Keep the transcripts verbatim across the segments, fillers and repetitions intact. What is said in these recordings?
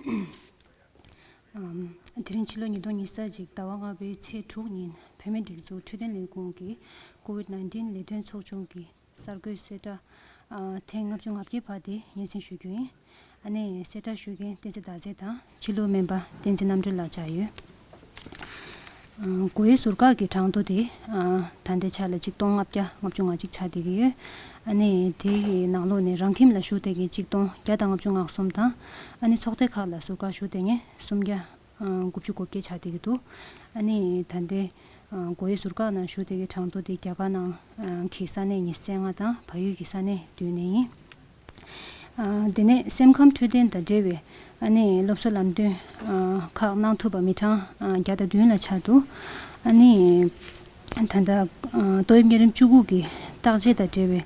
ཨམ། དེ་རིང་ཕྱི་ལོ་ཉིས་སྟོང་ཉི་ཤུ་རྩ་གཅིག་ཟླ་བ་ལྔ་པའི་ཚེས་དྲུག་ཉིན་བུད་མེད་སྒྲིག་འཛུགས་འཕྲོད་བསྟེན་ལས་ཁུངས་ཀྱི་ཀོ་ཝིད་ནའིན་ཊིན་ལས་དོན་ཚོགས་ཆུང་གི་གསར་འགོད་གསལ་བསྒྲགས། ཨ། ཐེངས་ལྔ་བཅུ་ང་བརྒྱད་པ་དེ་སྙན་སེང་ཞུ་རྒྱུ་ཡིན། ཨ་ནི་གསལ་བསྒྲགས་ཞུ་མཁན་བསྟན་འཛིན་ཟླ་མཛེས་དང་ཕྱི་ལུགས་སྨན་པ་བསྟན་འཛིན་རྣམ་གྲོལ་ལགས་བཅར་ཡོད། ཨ། འགོ་དབྱེ་ཟུར་བཀག་གི་གྲངས་ཐོ་དེ། ཨ། ད་ལྟའི་ཆ་ལ་ཆིག་སྟོང་ལྔ་བརྒྱ་ལྔ་བཅུ་ང་གཅིག་ཆགས་བསྡད་ཀྱི་ཡོད། ཨ་ནི་དེ་ཡི་ནང་ལོགས་ནས་རང་ཁྱིམ་ལ་བཞུགས་བསྡད་མཁན་ཆིག་སྟོང་བརྒྱ་དང་ལྔ་བཅུ་ང་གསུམ་དང་། ཨ་ནི་ཚོགས་སྡེ་ཁག་ལ་ཟུར་བཀག་ཞུ་བསྡད་མཁན་སུམ་བརྒྱ་དགུ་བཅུ་གོ་བརྒྱད་ཆགས་བསྡད་ཀྱི་འདུག་ཨ་ནི་ད་ལྟའི་འགོ་དབྱེ་ཟུར་བཀག་ནང་ཞུགས་བསྡད་ཀྱི་གྲངས་ཐོ་དེ་རྒྱ་གར་ནང་གི་ས་གནས་ཉི་ཤུ་རྩ་ལྔ་དང་བལ་ཡུལ་གྱི་ས་གནས་བདུན་ནས་ཡིན། ཨ། དེ་ནས་སེམས་ཁམས་འཕྲོད་བསྟེན་དང་འབྲེལ་བའི་ཨ་ནི་སློབ་གསོ་ལམ་སྟོན། ཨ། ཁག་གནང་ཐུབ་པ་མི་གྲངས། ཨ། བརྒྱ་དང་བདུན་ལ་ཆགས་འདུག་ཨ་ནི། ད་ལྟ། ཨ། ཏོག་དབྱིབས་གཉན་རིམས་བཅུ་དགུ་གི་བརྟག་དཔྱད་དང་འབྲེལ་བའི།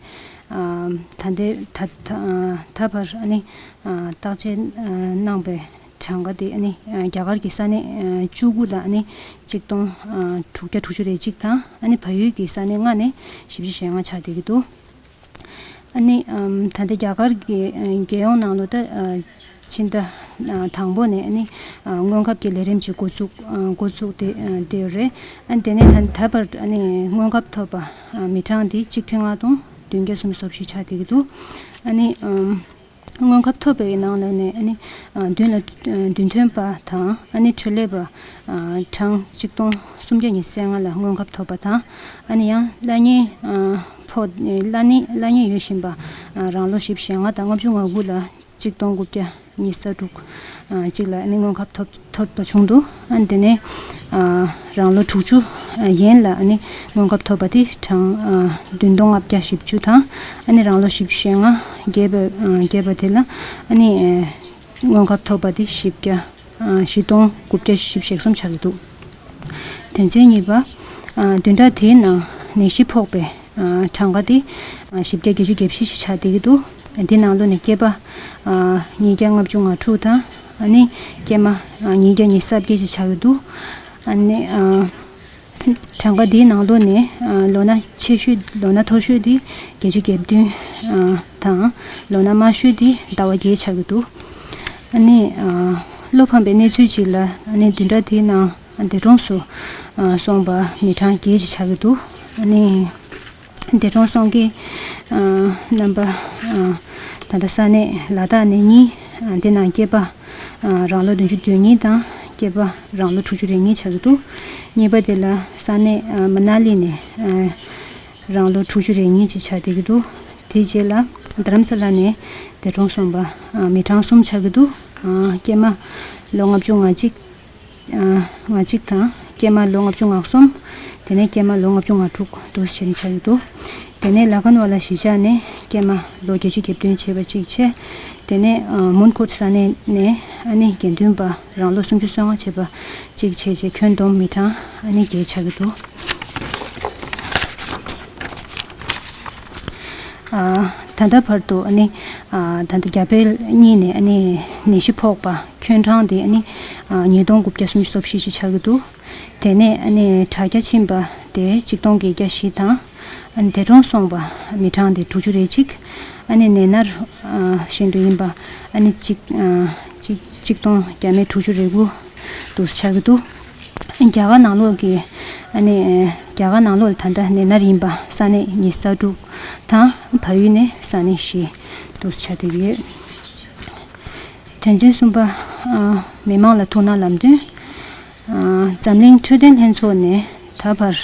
ཨ། ད་ལྟའི་ད་ད་ད་བར་ཨ་ནི། ཨ། བརྟག་དཔྱད། ཨ། གནང་བའི་གྲངས་ཀ་དེ་ཨ་ནི། ཨ། རྒྱ་གར་གྱི་ས་གནས། ཨ། བཅུ་དགུ་ལ་ཨ་ནི་གཅིག་སྟོང་། ཨ། དྲུག་བརྒྱ་དྲུག་ཅུ་རེ་གཅིག་དང་། ཨ་ནི་བལ་ཡུལ་གྱི་ས་གནས་ལྔ་ནས་བཞི་བཅུ་ཞེ་ལྔ་ཆགས་བསྡད་ཀྱི་འདུག་ཨ་ནི། ཨམ། ད་ལྟ་རྒྱ་གར་གྱི། ཨ། རྒྱལ་ཡོངས་ནང་ལོགས་ད། ཨ། ཕྱི་ཟླ། ཨ། དང་པོ་ནས་ཨ་ནི། ཨ། སྔོན་ཁབ་ཀྱི་ལས་རིམ་ཅིག་འགོ་བཙུགས། ཨ། འགོ་བཙུགས་ཏེ། ཨ། བསྡད་ཡོད་རེད། ཨ། དེ་ནས་ད་ད་བར་ཨ་ནི་སྔོན་ཁབ་ཐོབ་པ། ཨ། མི་གྲངས་དེ་ཆིག་ཁྲི་ལྔ་སྟོང་བདུན་བརྒྱ་སུམ་ཅུ་སོ་བཞི་ཆགས་བསྡད་ཀྱི་འདུག་ཨ་ནི། ཨམ། སྔོན་ཁབ་ཐོབ་པའི་ནང་ལོགས་ནས་ཨ་ནི། ཨ། མདུན་ལ། ཨ། རྒྱུན་ཐོན་པ་དང་ཨ་ནི་འཕྲོད་ལས་པ། ཨ། གྲངས་ཆིག་སྟོང་སུམ་བརྒྱ་ཉི་ཤུ་རྩ་ལྔ་ལ་སྔོན་ཁབ་ཐོབ་པ་དང་། ཨ་ནི་ཡང་བླ་གཉན། ཨ། ཕོག་བླ་ནི་བླ་གཉན་ཡོད་བཞིན་པ། ཨ། རང་ལོ་བཞི་བཅུ་ཞེ་ལྔ་དང་ལྔ་བཅུ་ང་དགུ་ལ་ཆིག་སྟོང་དགུ་བརྒྱ་ཉི་ཤུ་རྩ་དྲུག་ཨ། གཅིག་ལ་ཨ་ནི་སྔོན་ཁབ་ཐོབ་ཐོབ་པ་བྱུང་འདུག་ཨ། དེ་ནས། ཨ། རང་ལོ་དྲུག་ཅུ་ཡན་ལ་ཨ་ནི་སྔོན་ཁབ་ཐོབ་པ་དེ་གྲངས། ཨ། བདུན་སྟོང་ལྔ་བརྒྱ་བཞི་བཅུ་དང་། ཨ་ནི་རང་ལོ་བཞི་བཅུ་ཞེ་ལྔ་བརྒལ་བ། ཨ། བརྒལ་བ་དེ་ལ་ཨ་ནི། ཨ། སྔོན་ཁབ་ཐོབ་པ་དེ་བཞི་བརྒྱ། ཨ། བཞི་སྟོང་དགུ་བརྒྱ་བཞི་བཅུ་ཞེ་གསུམ་ཆགས་ཀྱི་འདུག་དོན་ཚན་གཉིས་པ། ཨ། བདུན་ཕྲག་དེའི་ནང་ནད་གཞི་ཕོག་པའི། ཨ། གྲངས་ཀ་དེ། ཨ། བཞི་བརྒྱ་བརྒྱད་ཅུ་གྱ་བཞི་ཞིག་ཆགས་བསྡད་ཀྱི་འདུག་དེ་ནང་ལོགས་ནས་སྐྱེས་པ། ཨ། ཉིས་བརྒྱ་ལྔ་བཅུ་ང་དྲུག་དང་། ཨ་ནི་སྐྱེས་མ། ཨ། ཉིས་བརྒྱ་ཉི་ཤུ་རྩ་བརྒྱད་ཅིག་ཆགས་ཀྱི་འདུག་ཨ་ནི། ཨ། གྲངས་ཀ་འདིའི་ནང་ལོགས་ནས། ཨ། ལོ་ན་ཆེ་ཤོས། ལོ་ན་མཐོ་ཤོས་དེ་བརྒྱད་ཅུ་གྱ་བདུན། ཨ། དང་། ལོ་ན་དམའ་ཤོས་དེ་ཟླ་བ་བརྒྱད་ཆགས་ཀྱི་འདུག་ཨ་ནི། ཨ། བློ་ཕམ་པའི་གནས་ཚུལ་ཅིག་ལ། ཨ་ནི་བདུན་ཕྲག་དེའི་ནང་འདས་གྲོངས་སུ། ཨ། སོང་པ་མི་གྲངས་བརྒྱད་ཅིག་ཆགས་ཀྱི་འདུག་ཨ་ནི། འདས་གྲོངས་སོང་མཁན། ཨ། རྣམ་པ། ཨ། ད་ལྟ་ས་གནས་ལ་དྭགས་ནས་གཉིས། ཨ། དེ་ནང་སྐྱེས་པ། ཨ། རང་ལོ་བདུན་ཅུ་དོན་གཉིས་དང་སྐྱེས་པ་རང་ལོ་དྲུག་ཅུ་རེ་གཉིས་ཆགས་ཀྱི་འདུག་གཉིས་པ་དེ་ལ་ས་གནས། ཨ། མ་ན་ལི་ནས། ཨ། རང་ལོ་དྲུག་ཅུ་རེ་གཉིས་ཅིག་ཆགས་བསྡད་ཀྱི་འདུག་དེའི་རྗེས་ལ་དྷ་རམ་ས་ལ་ནས་འདས་གྲོངས་སོང་པ། ཨ། མི་གྲངས་གསུམ་ཆགས་ཀྱི་འདུག་ཨ། སྐྱེས་མ་ལོ་ལྔ་བཅུ་ང་གཅིག་ཨ། ང་གཅིག་དང་། སྐྱེས་མ་ལོ་ལྔ་བཅུ་ང་གསུམ། དེ་ནས་སྐྱེས་མ་ལོ་ལྔ་བཅུ་ང་དྲུག་འདུག་སེ་བྱས་ནས་ཆགས་ཀྱི་འདུག་དེ་ནས་ལ་ཁན་ཝ་ལ་གཞིས་ཆགས་ནས་སྐྱེས་མ་ལོ་བརྒྱད་ཅུ་གྱ་བདུན་བྱས་པ་གཅིག་བྱས། དེ་ནས། ཨ། མོན་གྷོ་ས་གནས་ནས་ཨ་ནི་དགེ་འདུན་པ་རང་ལོ་སུམ་ཅུ་སོ་ལྔ་བྱས་པ་གཅིག་བྱས་བྱས། ཁྱོན་བསྡོམས་མི་གྲངས་ཨ་ནི་བརྒྱད་ཆགས་ཀྱི་འདུག་ཨ། ད་ལྟ་བར་དུ་ཨ་ནི། ཨ། ད་ལྟ་རྒྱ་བལ་གཉིས་ནས་ཨ་ནི་ནད་གཞི་ཕོག་པ་ཁྱོན་གྲངས་དེ་ཨ་ནི། ཨ། ཉིས་སྟོང་དགུ་བརྒྱ་སུམ་ཅུ་སོ་བཞི་ཞིག་ཆགས་ཀྱི་འདུག་དེ་ནས་ཨ་ནི་དྲག་སྐྱེད་ཕྱིན་པ་དེ་གཅིག་སྟོང་བརྒྱད་བརྒྱ་བཞི་དང་། ཨ་ནི་འདས་གྲོངས་སོང་པ་མི་གྲངས་དེ་དྲུག་ཅུ་རེ་གཅིག་ཨ་ནི་ནད་མནར། ཨ། བཞིན་དུ་ཡིན་པ་ཨ་ནི་གཅིག་ཨ། གཅིག་གཅིག་སྟོང་བརྒྱ་མེད་དྲུག་ཅུ་རེ་དགུ་འདུག་ཆགས་ཀྱི་འདུག་རྒྱ་གར་ནང་ལོགས་ཀྱི་ཨ་ནི། རྒྱ་གར་ནང་ལོགས་ལ་ད་ལྟ་ནད་མནར་ཡིན་པ་ས་གནས་ཉི་ཤུ་རྩ་དྲུག་དང་། བལ་ཡུལ་ནས་ས་གནས་བཞི་འདུག་ཆགས་བསྡད་ཡོད། དོན་ཚན་གསུམ་པ། ཨ། མི་མང་ལ་ཐུགས་སྣང་ལམ་སྟོན། ཨ། འཛམ་གླིང་འཕྲོད་བསྟེན་ལྷན་ཚོགས་ནས་ད་བར་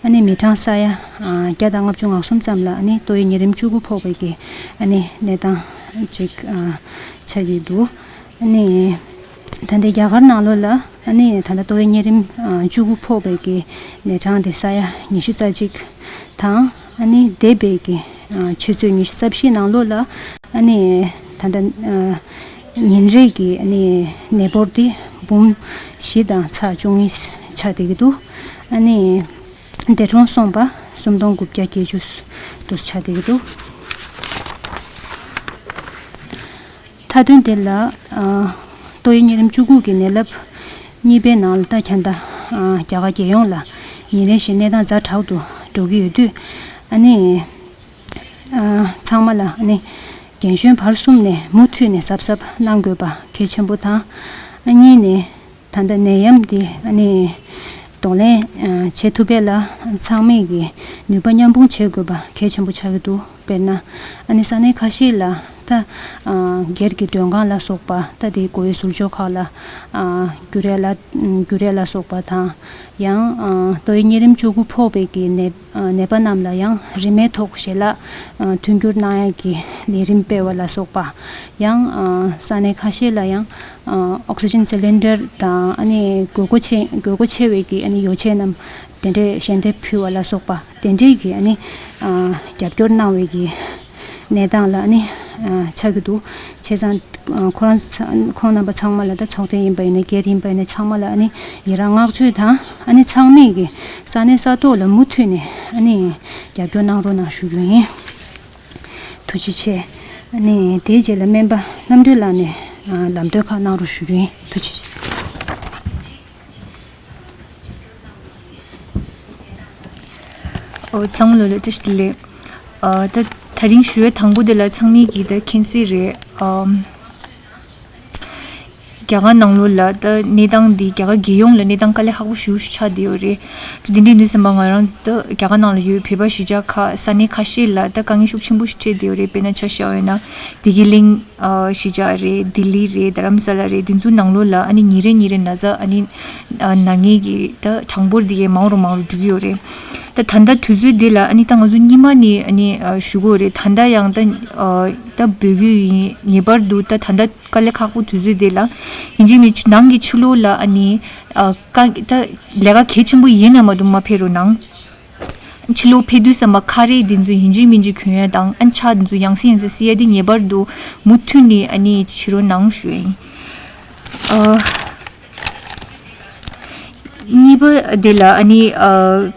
ཨ་ནི་མི་གྲངས་ས་ཡ། ཨ། བརྒྱ་དང་ལྔ་བཅུ་ང་གསུམ་ཙམ་ལ་ཨ་ནི་ཏོག་དབྱིབས་གཉན་རིམས་བཅུ་དགུ་ཕོག་པའི་གི་ཨ་ནི་གནས་སྟངས་ཅིག་ཨ། ཆགས་ཀྱི་འདུག་ཨ་ནི་ད་ལྟ་རྒྱ་གར་ནང་ལོགས་ལ་ཨ་ནི་ད་ལྟ་ཏོག་དབྱིབས་གཉན་རིམས། ཨ། བཅུ་དགུ་ཕོག་པའི་གི་གནས་གྲངས་དེ་ས་ཡ་ཉི་ཤུ་རྩ་གཅིག་དང་། ཨ་ནི་འདས་པའི་གི་ཨ། ཆུ་ཚོད་ཉི་ཤུ་རྩ་བཞིའི་ནང་ལོགས་ལ་ཨ་ནི་ད་ལྟ། ཨ། ཉིན་རེ་གི་ཨ་ནི་ནད་འབོར་དེ་འབུམ་བཞི་དང་ཚེག་བཅུ་གཉིས་ཆགས་བསྡད་ཀྱི་འདུག་ཨ་ནི་འདས་གྲོངས་སོང་པ་སུམ་སྟོང་དགུ་བརྒྱ་བརྒྱད་ཅུ་འདུག་ཆགས་བསྡད་ཀྱི་འདུག་མཐའ་དོན་དེ་ལ། ཨ། ཏོག་དབྱིབས་གཉན་རིམས་བཅུ་དགུ་གི་ནད་རླབས་གཉིས་པའི་ནང་ལ་ད་ཁྱད་ད། ཨ། རྒྱ་གར་རྒྱལ་ཡོངས་ལ་ཉིན་རེ་བཞིན་གནས་སྟངས་ཛ་དྲག་ཏུ་འགྲོ་གི་ཡོད་དུས། ཨ་ནི། ཨ། ཚང་མ་ལ་ཨ་ནི། རྒན་གཞོན་བར་གསུམ་ནས་མུ་མཐུད་ནས་གཟབ་གཟབ་གནང་དགོས་པ་གལ་ཆེན་པོ་དང་། གཉིས་ནས་ད་ལྟ་ནད་ཡམས་འདི་ཨ་ནི་གདོང་ལེན་ཨ་བྱེད་ཐུབ་པ་ལ་ཚང་མས་ཀྱི་ནུས་པ་མཉམ་སྤུངས་བྱེད་དགོས་པ་གལ་ཆེན་པོ་ཆགས་ཀྱི་འདུག་དཔེར་ན་ཨ་ནི་ས་གནས་ཁ་ཤས་ལ་ད་ཨ་སྒེར་གྱི་མགྲོན་ཁང་ལ་སོགས་པ། ད་དེ་གོ་ཡི་ཟུར་ཕྱོགས་ཁག་ལ་ཨ་འགྱུར་ཡ་ལ་འགྱུར་ཡ་ལ་སོགས་པ་དང་། ཡང་ཨ་ཏོག་དབྱིབས་གཉན་རིམས་བཅུ་དགུ་ཕོག་པའི་གི་ནད་ཨ་ནད་པ་རྣམས་ལ་ཡང་རིན་མེད་ཐོག་ཞལ་ལག་ཨ་མཐུན་འགྱུར་གནང་ཡ་གི་ལས་རིམ་སྤེལ་བ་ལ་སོགས་པ། ཡང་ཨ་ས་གནས་ཁ་ཤས་ལ་ཡང་ཨ་ཨོག་སི་ཇན་སི་ལིན་ཌར་དང་ཨ་ནི་དགོས་མཁོ་ཆེ་དགོས་མཁོ་ཆེ་བའི་གི་ཨ་ནི་ཡོ་བྱད་རྣམས་དེ་འདྲའི་ཞལ་འདེབས་ཕུལ་བ་ལ་སོགས་པ་དེ་འདྲའི་གི་ཨ་ནི་ཨ་རྒྱབ་སྐྱོར་གནང་བའི་གི་གནས་སྟངས་ལ་ཨ་ནི་ཨ་ཆགས་ཀྱི་འདུག་བྱས་ཙང་ཨ་ཁོ་རང་ཚ་ཁོང་རྣམ་པ་ཚང་མ་ལ། ད་ཚོགས་ཐེངས་ཡིན་པ་ཡིན་ན་སྒེར་ཡིན་པ་ཡིན་ན་ཚང་མ་ལ་ཨ་ནི་ཡི་རང་བསྔགས་བརྗོད་དང་། ཨ་ནི་ཚང་མས་ཀྱི་ས་གནས་ས་ཐོག་ལ་མུ་མཐུད་ནས་ཨ་ནི་རྒྱབ་སྐྱོར་གནང་རོགས་གནང་ཞུ་རྒྱུ་ཡིན། ཐུགས་རྗེ་ཆེ། ཨ་ནི་དེའི་རྗེས་ལ་སྨན་པ་རྣམ་གྲོལ་ལགས་ནས་ཨ་ལམ་སྟོན་ཁག་གནང་རོགས་ཞུ་རྒྱུ་ཡིན། ཐུགས་རྗེ་ཆེ། ཨོ། ཚང་མ་ལོ་ལ་བཀྲ་ཤིས་བདེ་ལེགས། ཨ་ད་དེ་རིང་ཞུ་ཡ་དང་པོ་དེ་ལ་ཚང་མས་ཀྱིས་ད་མཁྱེན་གསལ་རེད། ཨམ། རྒྱ་གར་ནང་ལོགས་ལ་ད་གནས་སྟངས་འདི་རྒྱ་གར་རྒྱལ་ཡོངས་ལ་གནས་སྟངས་དཀའ་ལས་ཁག་པོ་ཞེ་པོ་ཞིག་ཆགས་བསྡད་ཡོད་རེད། ད་དེ་འདྲ་ཡིན་དུས་ཙམ་པ་ང་རང་ད་རྒྱ་གར་ནང་ལ་ཡོད་བོད་པ་གཞིས་ཆགས་ཁག་ས་གནས་ཁ་ཤས་ལ་ད་དཀའ་ངལ་ཤུགས་ཆེན་པོ་ཞིག་འཕྲད་བསྡད་ཡོད་རེད། དཔེར་ན་ཆ་བཞག་པ་ཡིན་ན་བདེ་སྐྱིད་གླིང་། ཨ་གཞིས་ཆགས་རེད། ལྡི་ལི་རེད། རྡ་རམ་ས་ལ་རེད། དེ་ཚོའི་ནང་ལོགས་ལ་ཨ་ནི་ཉིན་རེ་ཉིན་རེ་ན་ཚ་ཨ་ནི་ཨ་ན་མཁན་གྱི་ད་གྲངས་འབོར་འདི་གས་མང་རུ་མང་རུ་འགྲོ་གི་ཡོད་རེད། ད་ད་ལྟ་དུས་ཚོད་འདི་ལ་ཨ་ནི་ད་ང་ཚོ་སྔོན་མ་ནས་ཨ་ནི་ཨ་ཞུ་གི་ཡོད་རེད། ད་ལྟ་ཡང་ད་ཨ་ད་འབོད་སྐུལ་ཡིན། ངེས་པར་དུ་ད་ད་ལྟ་དཀའ་ལས་ཁག་པོ་དུས་ཚོད་འདི་ལ་ཡིན་གཅིག་མིན་གཅིག་ནང་གི་ཕྱི་ལོགས་ལ་ཨ་ནི་ཨ་ཀ་ད་ལས་ཀ་གལ་ཆེན་པོ་ཡིན་ན་མ་གཏོགས་མ་ཕེབས་རོགས་གནང་། ཕྱི་ལོགས་ཕེབས་དུས་ཙམ་པ་ཁ་རས་འདི་ཚོ་ཡིན་གཅིག་མིན་གཅིག་གྱོན་ཡ་དང་། ཨ་ནི་ཕྱག་འདི་ཚོ་ཡང་སེ་ཡང་སེ་བསིལ་ཡ་འདི་ངེས་པར་དུ་མུ་མཐུད་ནས་ཨ་ནི་བྱེད་རོགས་གནང་ཞུ་ཡ་ཡིན། ཨ་གཉིས་པ་འདི་ལ་ཨ་ནི་ཨ་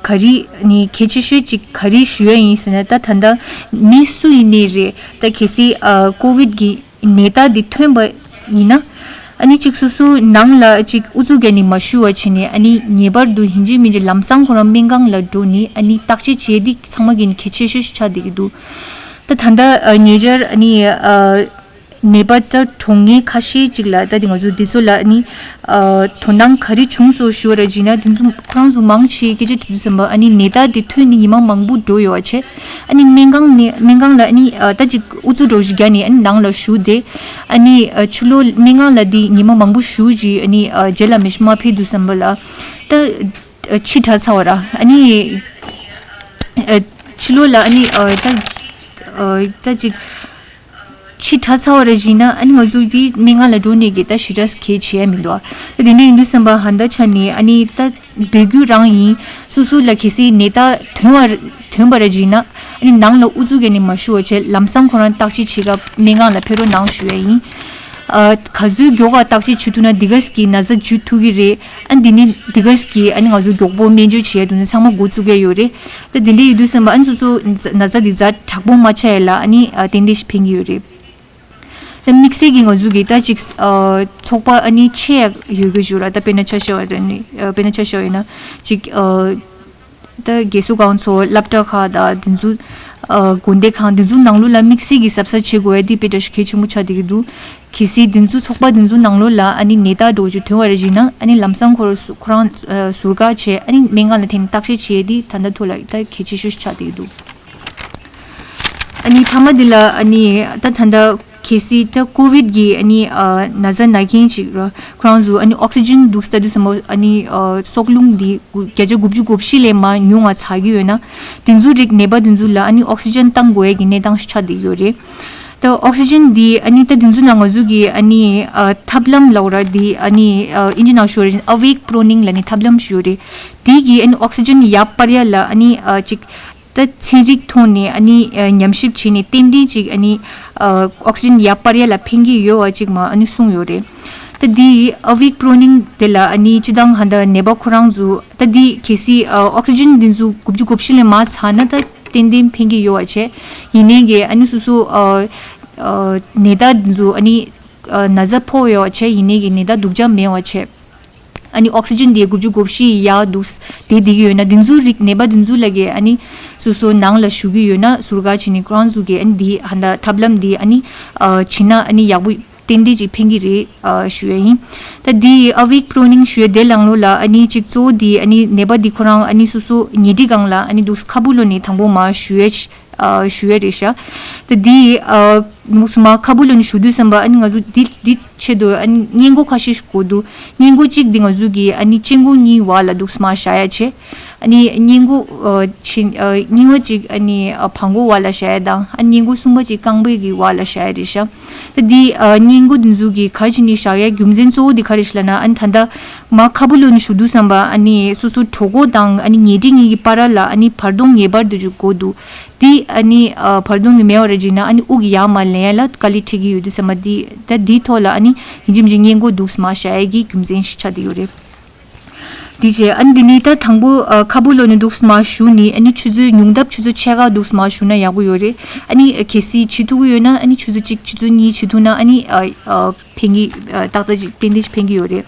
ག་རེ་ནི་གལ་ཆེ་ཤོས་ཅིག་ག་རེ་ཞུ་ཡ་ཡིན་ཟེར་ན། ད་ད་ལྟ་མི་སུ་ཡིན་ནའི་རེད། ད་གལ་སྲིད་ཨ་ཀོ་ཝིད་ཀྱི་ནད་རྟགས་འདི་ཐོན་པ་ཡིན་ན། ཨ་ནི་གཅིག་སོ་སོའི་ནང་ལ་གཅིག་ཨུ་ཚུགས་བརྒྱབ་ནས་མ་བཞུགས་པ་བྱས་ནས། ཨ་ནི་ངེས་པར་དུ་ཡིན་གཅིག་མིན་གཅིག་ལམ་སང་ཁོ་རང་སྨན་ཁང་ལ་འགྲོ་ནས་ཨ་ནི་བརྟག་དཔྱད་བྱེད་ཡ་འདི་ཚང་མ་གི་ནི་གལ་ཆེ་ཤོས་ཤིག་ཆགས་བསྡད་ཀྱི་འདུག་ད་ད་ལྟ་ཨ་ཉེ་ཆར་ཨ་ནི་ཨ་ནད་པ་ད་གྲོངས་མཁན་ཁ་ཤས་ཅིག་ལ། ད་དེ་ང་ཚོ་འདི་ཚོ་ལ་ཨ་ནི་ཨ་དོ་སྣང་ག་རེ་བྱུང་སོང་ཞུ་བ་ར་བྱས་ན། དེ་ཚོ་ཁོ་རང་ཚོ་མང་ཆེ་སྐད་ཆ་དྲིས་དུས་ཙམ་པ་ཨ་ནི་ནད་རྟགས་དེ་ཐོན་ནས་ཉི་མ་མང་པོ་འགྲོ་ཡོད་པ་བྱས། ཨ་ནི་སྨན་ཁང་ནས་སྨན་ཁང་ལ་ཨ་ནི་ཨ་ད་ཅིག་ཨུ་ཚུགས་འདྲ་བོ་ཞིག་བརྒྱབ་ནས་ཨ་ནི་ནང་ལ་བཞུགས་ཏེ། ཨ་ནི་ཨ་ཕྱི་ལོགས་སྨན་ཁང་ལ་དེ་ཉི་མ་མང་པོ་བཞུགས་རྗེས་ཨ་ནི་ཨ་རྗེས་ལ་མི་ཤི་མ་ཕེབས་དུས་ཙམ་པ་ལ་ད་ཨ་ཕྱི་དྲགས་ཚར་བ་ར། ཨ་ནི་ཨ་ཕྱི་ལོགས་ལ་ཨ་ནི་ཨ་ད་ཨ་ད་ཅིག་ཕྱི་དྲགས་ཚར་བ་ར་བྱས་ན། ཨ་ནི་ང་ཚོ་དེ་སྨན་ཁང་ལ་འགྲོ་ནས་གི་ད་ཞེ་དྲག་གལ་ཆེ་ཡ་མི་འདུག་ཨ་དེ་འདྲ་ཡིན་དུས་ཙམ་པ་ཧན་ད་ཆ་ནས་ཨ་ནི་ད་འབོད་སྐུལ་རང་ཡིན། སོ་སོ་ལ་གལ་སྲིད་ནད་རྟགས་ཐོན་བ་ཐོན་པ་ར་བྱས་ན། ཨ་ནི་ནང་ལ་ཨུ་ཚུགས་བརྒྱབ་ནས་མ་བཞུགས་པ་བྱས། ལམ་སང་ཁོ་རང་བརྟག་དཔྱད་བྱེད་སྐབས་སྨན་ཁང་ལ་ཕེབས་རོགས་གནང་ཞུ་ཡ་ཡིན། ཨ་ག་ཚོད་མགྱོགས་ག་བརྟག་དཔྱད་བྱེད་ཐུབ་ན་དེ་ག་གི་ན་ཚ་འཇུ་ཐུབ་ཀྱི་རེད། ཨ་ནི་དེ་ནི་དེ་ག་གི་ཨ་ནི་ང་ཚོ་མགྱོགས་པོ་སྨན་བཅོས་བྱེད་ཡ་དེ་ཚོ་ཚང་མ་འགོ་བཙུགས་ཀྱི་ཡོད་རེད། ད་དེ་འདྲ་ཡིན་དུས་ཙམ་པ་ཨ་ནི་སོ་སོ་ན་ཚ་དེ་ཛ་དྲག་པོ་མ་ཆགས་ཡ་ལ་ཨ་ནི་ཨ་ཏན་ཏན་ཞིག་ཕན་གྱི་ཡོད་རེད། ད་དམིགས་བསལ་གྱི་ང་ཚོ་གི་ད་ཅིག་ཨ་ཚོགས་པ་ཨ་ནི་ཆེ་ཡ་ཡོད་དགོས་བྱུང་ར། ད་དཔེར་ན་ཆ་བཞག་པ་ཡིན་ན། ཨ་དཔེར་ན་ཆ་བཞག་པ་ཡིན་ན་ཅིག་ཨ་ད་རྒས་གསོ་ཁང་ཚོ། སློབ་གྲྭ་ཁག་དང་དེ་ཚོ། ཨ་དགོན་སྡེ་ཁང་དེ་ཚོའི་ནང་ལོགས་ལ་དམིགས་བསལ་གྱི་གཟབ་གཟབ་བྱེད་དགོས་ཡ་དེ་དཔེ་འདྲ་ཞིག་གལ་ཆེན་པོ་ཆགས་བསྡད་ཀྱི་འདུག་གལ་སྲིད་དེ་ཚོ་ཚོགས་པ་དེ་ཚོའི་ནང་ལོགས་ལ་ཨ་ནི་ནད་རྟགས་འདྲ་བོ་ཅིག་ཐོན་པ་ར་བྱས་ན། ཨ་ནི་ལམ་སང་ཁོ་རང་ཁོ་རང་ཨ་ཟུར་བཀག་བྱས། ཨ་ནི་སྨན་ཁང་ལ་འཐེན་ནས་བརྟག་དཔྱད་བྱེད་ཡ་དེ་ད་ལྟ་ཐོག་ལ་ད་གལ་ཆེ་ཤོས་ཤིག་ཆགས་བསྡད་ཀྱི་འདུག་ཨ་ནི་མཐའ་མ་འདི་ལ་ཨ་ནི་ད་ད་ལྟ་གལ་སྲིད་ད་ཀོ་ཝིད་ཀྱི་ཨ་ནི་ཨ་ན་ཚ་ན་མཁན་ཅིག་ར། ཁོ་རང་ཚོ་ཨ་ནི་ཨོག་སི་ཇན་འདུག་ལྟ་དུས་ཙམ་པ་ཨ་ནི་ཨ་སྲོག་རླུང་འདི་དགུ་བརྒྱ་ཆ་དགུ་བཅུ་གོ་བཞི་ལས་མར་ཉུང་བ་ཆགས་ཀྱི་ཡོད་ན། དེ་ཚོའི་རིགས་ནད་པ་དེ་ཚོ་ལ་ཨ་ནི་ཨོག་སི་ཇན་བཏང་དགོས་ཡ་གི་གནས་སྟངས་ཤིག་ཆགས་བསྡད་ཡོད་རེད། ད་ཨོག་སི་ཇན་འདི་ཨ་ནི་ད་དེ་ཚོ་ལ་ང་ཚོ་གི་ཨ་ནི་ཨ་ཐབས་ལམ་ལབ་ར། འདི་ཨ་ནི་ཨ་ཨིན་ཇི་ནང་ཞུ་བ་རེད། ཨ་ཝེག་པོ་རོ་ནིང་ལབ་ནི་ཐབས་ལམ་ཞིག་ཡོད་རེད། དེ་གི་ཨ་ནི་ཨོག་སི་ཇན་ཡར་སྤར་ཡ་ལ་ཨ་ནི་ཨ་ཅིག་ད་ཚན་རིག་ཐོག་ནས་ཨ་ནི་ཨ་ཉམས་ཞིབ་བྱས་ནས་ཏན་ཏན་ཅིག་ཨ་ནི་ཨ་ཨོག་སི་ཇན་ཡར་སྤར་ཡ་ལ་ཕན་གྱི་ཡོད་པ་ཅིག་མར་ཨ་ནི་གསུངས་ཡོད་རེད། ད་འདི་ཨ་ཝེག་པོ་རོ་ནིང་དེ་ལ་ཨ་ནི་སྤྱིར་བཏང་ཧ་ད་ནད་པ་ཁོ་རང་ཚོ་ད་འདི་གལ་སྲིད་ཨ་ཨོག་སི་ཇན་འདི་ཚོ་དགུ་བཅུ་གོ་བཞི་ལས་མར་ཚར་ན་ད་ཏན་ཏན་ཕན་གྱི་ཡོད་པ་བྱས། ཡིན་ནའི་གི་ཨ་ནི་སོ་སོ་ཨ་ཨ་ནད་རྟགས་འདི་ཚོ་ཨ་ནི་ཨ་ན་ཚ་ཕོག་ཡོད་པ་བྱས། ཡིན་ནའི་གི་ནད་རྟགས་སྡུག་ཅག་མེད་པ་བྱས། ཨ་ནི་ཨོག་སི་ཇན་དེ་དགུ་བཅུ་གོ་བཞི་ཡར་འདུག་དེ་བསྡད་ཀྱི་ཡོད་ན། དེ་ཚོའི་རིགས་ནད་པ་དེ་ཚོ་ལ་གི་ཨ་ནི་ སོ་སོ་ནང་ལ་བཞུགས་ཀྱི་ཡོད་ན་ཟུར་བཀག་བྱས་ནས་ཁོ་རང་ཚོ་གིས་ཨ་ནི་འདི་ཧ་ད་ཐབས་ལམ་འདི་ཨ་ནི་ཨ་བྱེད་ན་ཨ་ནི་ཡག་པོ་ཏན་ཏན་ཅིག་ཕན་གྱི་རེད་ཨ་ཞུ་ཡ་ཡིན། ད་འདི་awake proning ཞུ་ཡ་དེ་ལང་ལོ་ལ་ཨ་ནི་གཅིག་གཙོ་བོ་འདི་ཨ་ནི་ནད་པ་འདི་ཁོ་རང་ཨ་ནི་སོ་སོ་ཉལ་ཁྲི་སྒང་ལ་ཨ་ནི་འདུག་ཁ་སྦུག་ལོག་ནས་དང་པོ་མར་བཞུགས་ཡ་ཨ་ཞུ་ཡ་རེད་ཤག་ད་འདི་ཨ་མུ་སུ་མ་ཁ་སྦུག་ལོག་ནས་བཞུགས་དུས་ཙམ་པ་ཨ་ནི་ང་ཚོ་འདི་འདི་ཆེད་དུ་ཨ་ནི་སྔས་མགོ་ཁ་ཤས་ཤིག་དགོས་འདུག་སྔས་མགོ་གཅིག་འདི་ང་ཚོ་གི་ཨ་ནི་སྤྱི་མགོ་གཉིས་བར་ལ་འདུག་མར་བཞག་ཡ་བྱས། ཨ་ནི་སྔས་མགོ་ཨ་ཕྱི་ཨ་གཉིས་པ་གཅིག་ཨ་ནི་ཨ་བར་མགོ་བར་ལ་བཞག་ཡ་དང་ཨ་སྔས་མགོ་གསུམ་པ་གཅིག་རྐང་པའི་གི་བར་ལ་བཞག་ཡ་རེད་ཤག་ད་འདི་ཨ་སྔས་མགོ་འདི་ཚོ་གི་ག་རེ་བྱས་ནས་བཞག་ཡ་རྒྱུ་མཚན་གཙོ་བོ་འདི་ག་རེ་ཞིག་ལབ་ན་ཨ་ནི་ད་ལྟ་མར་ཁ་སྦུག་ལོག་ནས་བཞུགས་དུས་ཙམ་པ་ཨ་ནི་སོ་སོ་གྲོད་ཁོག་དང་ཨ་ནི་ཉལ་ཁྲི་གཉིས་ཀྱི་བར་ལ་ཨ་ནི་བར་སྟོང་ངེས་པར་དུ་ཅིག་དགོས་འདུག་དེ་ཨ་ནི་ཨ་བར་སྟོང་དེ་མེད་པ་རེད་བྱས་ན་ཨ་ནི་དབུགས་ཡར་མར་ལེན་ཡ་ལ་དཀའ་ལས་འཕྲད་ཀྱི་ཡོད་དུས་ཙམ་པ་འདི་ད་འདིའི་ཐོག་ལ་ཨ་ནི་ཡིན་གཅིག་མིན་གཅིག་སྔས་མགོ་འདུག་མར་བཞག་ཡ་གི་རྒྱུ་མཚན་ཞིག་ཆགས་བསྡད་ཡོད་རེད། དེ་བྱས་ཨ་ནི་འདི་ནི་ད་དང་པོ་ཨ་ཁ་སྦུག་ལོག་ནས་འདུག་མར་བཞུགས་ནས་ཨ་ནི་ཆུ་ཚོད་ཉུང་མཐའ་ཆུ་ཚོད་ཕྱེད་ཀ་འདུག་མར་བཞུགས་ན་ཡག་པོ་ཡོད་རེད། ཨ་ནི་གལ་སྲིད་བྱེད་ཐུབ་ཀྱི་ཡོད་ན་ཨ་ནི་ཆུ་ཚོད་གཅིག་ཆུ་ཚོད་གཉིས་བྱེད་ཐུབ་ན་ཨ་ནི་ཨ་ཨ་ཕན་གྱི་ཨ་ཏག་ཏག་ཅིག་ཏན་ཏན་ཞིག་ཕན་གྱི་ཡོད་རེད།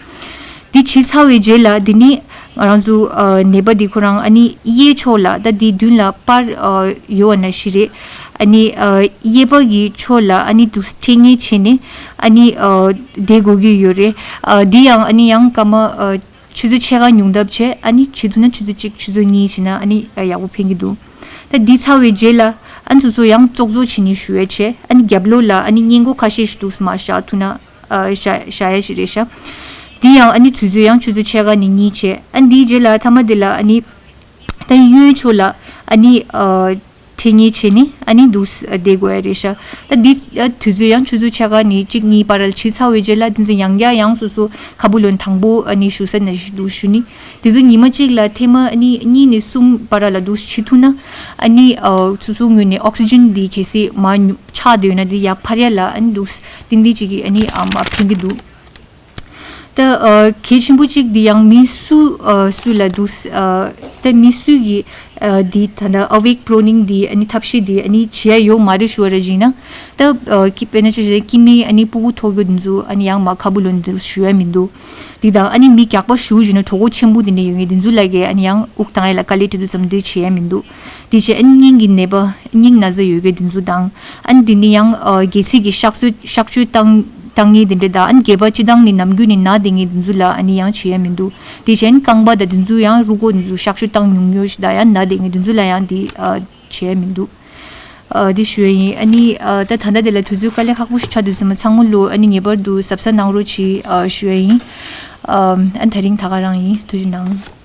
འདི་བྱས་ཚར་བའི་རྗེས་ལ་འདི་ནི་ང་རང་ཚོ་ཨ་ནད་པ་འདི་ཁོ་རང་ཨ་ནི་གཡས་ཕྱོགས་ལ་ད་འདི་མདུན་ལ་པར་ཨ་ཡོད་པ་ནང་བཞིན་རེད། ཨ་ནི་ཨ་གཡས་པ་གི་ཕྱོགས་ལ་ཨ་ནི་འདུག་འཐེན་ཉེ་བྱས་ནས་ཨ་ནི་ཨ་བསྡད་དགོས་ཀྱི་ཡོད་རེད། ཨ་འདི་ཡང་ཨ་ནི་ཡང་སྐར་མ་ཨ་ཆུ་ཚོད་ཕྱེད་ཀ་ཉུང་མཐའ་བྱས་ཨ་ནི་བྱེད་ཐུབ་ན་ཆུ་ཚོད་གཅིག་ཆུ་ཚོད་གཉིས་བྱས་ན་ཨ་ནི་ཡག་པོ་ཕན་གྱི་འདུག་ད་འདི་ཚར་བའི་རྗེས་ལ་ཨ་ནི་སོ་སོ་ཡང་ཙོག་ཙོག་བྱས་ནས་བཞུགས་ཡ་བྱས་ཨ་ནི་རྒྱབ་ལོགས་ལ་ཨ་ནི་སྔས་མགོ་ཁ་ཤས་ཤིག་འདུག་མར་བཞག་ཐུབ་ན་ཨ་བཞག་བཞག་ཡ་ཞིག་རེད་ཤག་འདི་ཡང་ཨ་ནི་དུས་ཚོད་ཡང་ཆུ་ཚོད་ཕྱེད་ཀ་ནས་གཉིས་བྱས་ཨ་ནི་འདིའི་རྗེས་ལ་མཐའ་མ་འདི་ལ་ཨ་ནི་ད་གཡོན་ཕྱོགས་ལ་ཨ་ནི་ཨ་འཐེན་ཉེ་བྱས་ནས་ཨ་ནི་འདུག་སེ་བསྡད་དགོས་ཡ་རེད་ཤག་ད་འདི་ཨ་དུས་ཚོད་ཡང་ཆུ་ཚོད་ཕྱེད་ཀ་ནས་གཅིག་གཉིས་བར་ལ་བྱས་ཚར་བའི་རྗེས་ལ་འདི་ཚོ་ཡང་བསྐྱར་ཡང་སོ་སོ་ཁ་སྦུག་ལོག་དང་པོ་ཨ་ནི་བཞུགས་ས་ནང་བཞིན་འདུག་བཞུགས་ནས་དེ་ཚོ་ཉི་མ་གཅིག་ལ་ཐེངས་མ་ཨ་ནི་གཉིས་ནས་གསུམ་བར་ལ་འདུག་སེ་བྱེད་ཐུབ་ན་ཨ་ནི་ཨ་སོ་སོའི་ངོས་ནས་ཨོག་སི་ཇན་འདི་གལ་སྲིད་མར་ཉུ་ཆག་བསྡད་ཡོད་ན་འདི་ཡར་འཕར་ཡ་ལ་ཨ་ནི་འདུག་སེ་ཏན་ཏན་ཅིག་གིས་ཨ་ནི་ཨ་མ་ཕན་གྱི་འདུག་ད་ཨ་གལ་ཆེན་པོ་གཅིག་འདི་ཡང་མི་སུ་ཨ་སུ་ལ་འདུག་སེ་ཨ་ད་མི་སུ་གིས་ཨ་འདི་ད་ལྟ་awake proning འདི་ཨ་ནི་ཐབས་ཤེས་འདི་ཨ་ནི་བྱེད་ཡ་ཡོད་མ་རེད་ཞུ་བ་རེད་བྱས་ན་ད་ཨ་ཀི་དཔེར་ན་ཆ་བཞག་སྐྱེ་དམན་ཨ་ནི་སྤུ་གུ་ཐོག་གི་འདི་ཚོ་ཨ་ནི་ཡང་མར་ཁ་སྦུག་ལོག་ནས་འདུག་སེ་བཞུགས་ཡ་མི་འདུག་འདི་དང་ཨ་ནི་མི་རྒྱགས་པ་ཞུ་བྱས་ན་གྲོད་ཁོག་ཆེན་པོ་འདི་འདྲ་ཡོད་མཁན་འདི་ཚོ་ལ་གས་ཨ་ནི་ཡང་དབུགས་བཏང་ཡ་ལ་དཀའ་ལས་འཕྲད་དུས་ཙམ་འདི་བྱེད་ཡ་མི་འདུག་དེ་བྱས་ཨ་ནི་སྙིང་གི་ནད་པ་སྙིང་ན་ཚ་ཡོད་མཁན་འདི་ཚོ་དང་ཨ་ནི་འདི་ནི་ཡང་ཨ་རྒྱལ་སྲིད་ཀྱི་གཤག་བཅོས་གཤག་བཅོས་བཏང་བཏང་མཁན་འདི་འདྲ་དང་ཨ་ནི་རྒྱལ་པོ་སྤྱི་བཏང་ནས་ནམ་རྒྱུན་ནས་ན་བསྡད་མཁན་འདི་ཚོ་ལ་ཨ་ནི་ཡང་བྱེད་ཡ་མི་འདུག་དེ་བྱས་ཨ་ནི་རྐང་པ་དང་འདི་ཚོ་ཡང་རུས་ཁོག་འདི་ཚོ་གཤག་བཅོས་བཏང་མྱོང་མྱོང་ཞིག་དང་ཡང་ན་བསྡད་མཁན་འདི་ཚོ་ལ་ཡང་འདི་ཨ་བྱེད་ཡ་མི་འདུག་ཨ་འདི་ཞུ་ཡ་ཡིན། ཨ་ནི་ཨ་ད་ད་ལྟ་དེ་ལ་དུས་ཚོད་དཀའ་ལས་ཁག་པོ་ཞིག་ཆགས་དུས་ཙམ་པ་ཚང་མ་ལོ་ཨ་ནི་ངེས་པར་དུ་གཟབ་གཟབ་གནང་རོགས་གྱིས་ཨ་ཞུ་ཡ་ཡིན། ཨ་ཨ་ད་རིང་ད་ག་རང་ཡིན། ཐུགས་རྗེ་གནང་།